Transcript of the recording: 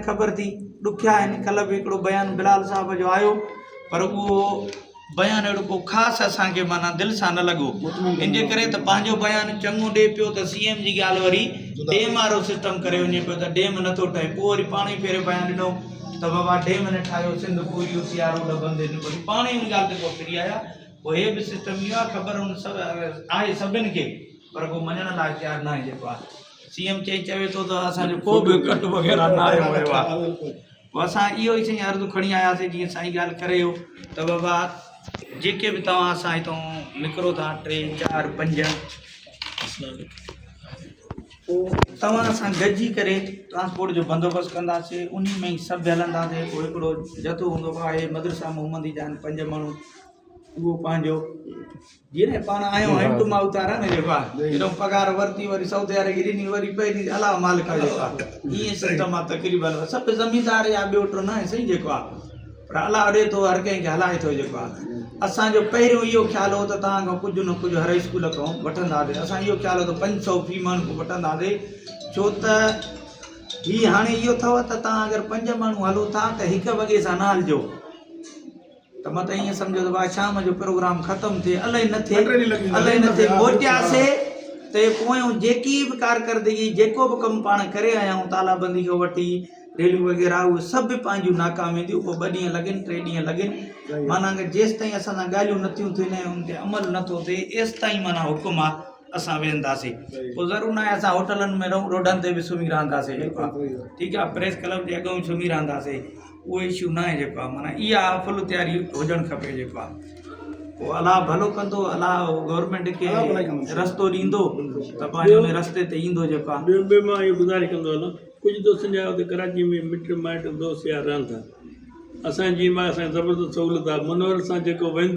خبر ٿي ڏکيا آهن ڪلهه به هڪڙو بيان بلال صاحب جو آيو پر اهو بيان اهڙو ڪو خاص اسان کي معنيٰ دل سان نه لڳو ان جي ڪري ته پنهنجو بيان چڱو ڏي پيو ته سي ايم جي ڳالهه وري ڊيم وارو سسٽم ڪري وڃي پيو ته ڊيم نٿو ٺهي پوء وري پاڻ ئي ڦيري بيان ڏنو ته بابا ڊيم نه ٺاهيو سنڌ پوري اسي آ روڊ بند آهن وري پاڻ ئي ان ڳالهه تي پوء ڦري آيا پوء هي به سسٽم اهو آهي خبر ان سڀ آهي سڀن کي پر ڪو مڃڻ لاء تيار ناهي جيڪو آهي سي ايم چئي چوي ٿو ته اسان جو ڪو به ڪٽ وغيره نه آيو ويو آهي پوء اسان اهو ئي سائين عرض کڻي آياسي جيئن سائين ڳالهه ڪري ويو ته بابا جيڪي به توهان اسان هتان نڪرو ٿا ٽي چار پنج پوء توهان سان گڏجي ڪري ٽرانسپورٽ جو بندوبست ڪنداسي انهي ۾ ئي سڀ هلنداسي پوء هڪڙو جٿو هوندو آهي مدرسه محمدي جا آهن پنج ماڻهو اهو پنهنجو جيئن پاڻ آيو هينڊ ٽو مائوٿ آ نه جيڪو آ جڏهن پگهار ورتي وري سودي واري کي ڏني وري پهرين الله مالڪ آ جيڪو آ ائين سسٽم آ تقريبن سڀ زميندار يا ٻيو ٽو نه سائين جيڪو آ پر الله ڏي ٿو هر ڪنهن کي هلائي ٿو جيڪو آ اسان جو پهريون اهو خيال هو ته توهان کان ڪجهه نه ڪجهه هر اسڪول کان وٺنداسي اسان اهو خيال هو ته 500 في ماڻهو کان وٺنداسي ڇو ته هي هاڻي اهو اٿو ته توهان اگر پنج ماڻهو هلو ٿا ته هڪ وڳي سان نه هلجو ته متان ائين سمجهو ته ڀاء شام جو پروگرام ختم ٿئي الائي نه ٿئي الائي نه ٿئي موٽياسي ته پويون جيڪي به ڪارڪردگي جيڪو به ڪم پاڻ ڪري آيا آهيون تالا بندي کان وٺي ريليون وغيره اهي سڀ پنهنجون ناڪام وينديون پوء ٻه ڏينهن لڳن ٽي ڏينهن لڳن معنيٰ ڪه جيستائين اسان سان ڳالهيون نٿيون ٿين ۽ ان تي عمل نٿو ٿئي ايستائين معنيٰ حڪم آ اسان ويهنداسي پوء ضرور ناهي اسان هوٽلن ۾ رهون روڊن تي به سمهي رهنداسي جيڪو آ ٺيڪ آ پريس ڪلب جي اڳئون سمهي رهنداسي اهو اشو ناهي جيڪو آ معنيٰ اها فل تياري هجڻ کپي جيڪو آ پوء الله ڀلو ڪندو الله گورنمينٽ کي رستو ڏيندو ته پنهنجو ان رستي تي ايندو جيڪو آ. ٻيو ٻيو مان اهو گذارش ڪندو هلان ڪجهه دوستن جا اتي ڪراچي ۾ مٽ مائٽ دوست يار رهن ٿا اسان جي ماء اسان کي زبردست سهولت آ منور سان جيڪو ويندو.